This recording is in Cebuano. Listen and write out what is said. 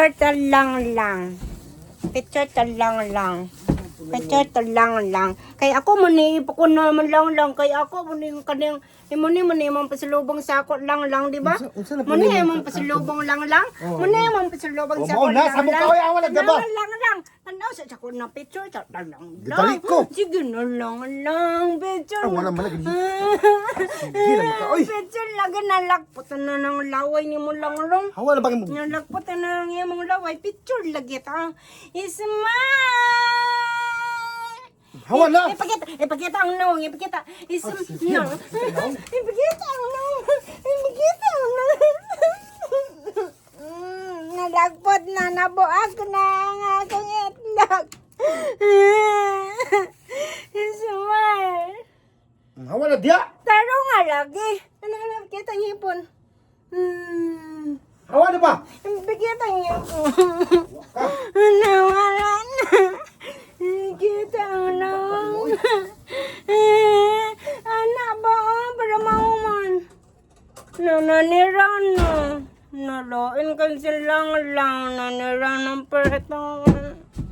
Picture lang lang. Picture lang lang. Picture lang lang. Kay ako mo ni ko naman lang lang, kay ako mo ni kaning mo ni mo ni mong pasalubong sa ako lang lang, di ba? Unsa na Mo ni po ni mong pasalubong lang lang. Mo ni mong pasalubong Oh, sa mao ako na, lang sa mukha lang. ko, awa na, gaba. Tanaw lang lang. Tanaw sa ako na picture sa lang lang. Gidali ko. Sige na lang lang picture. Ah, wala man lagi. Sige na maka, oy. Picture lagi nalakpot na ng laway ni mo lang lang. Hawa na bakit mo? Nalagpot na ang iyong laway. Picture lagi ta. Ismile! Hawa na! Ipakita, ipakita ang nong, ipakita. Sige. No. Ipakita ang nong. Ipakita ang nong. Nalagpot na, nabuak na ang akong itlog. Smile. Hawa na diya! Taro nga lagi. Ano, ano, kita ang hipon. Hawa na ba? Bigyan ang hipon. Nawala na. Kita ang nawang. Anak ba, oh, para mauman. Nananira na. Nalain ka silang lang. Nanira ng perto.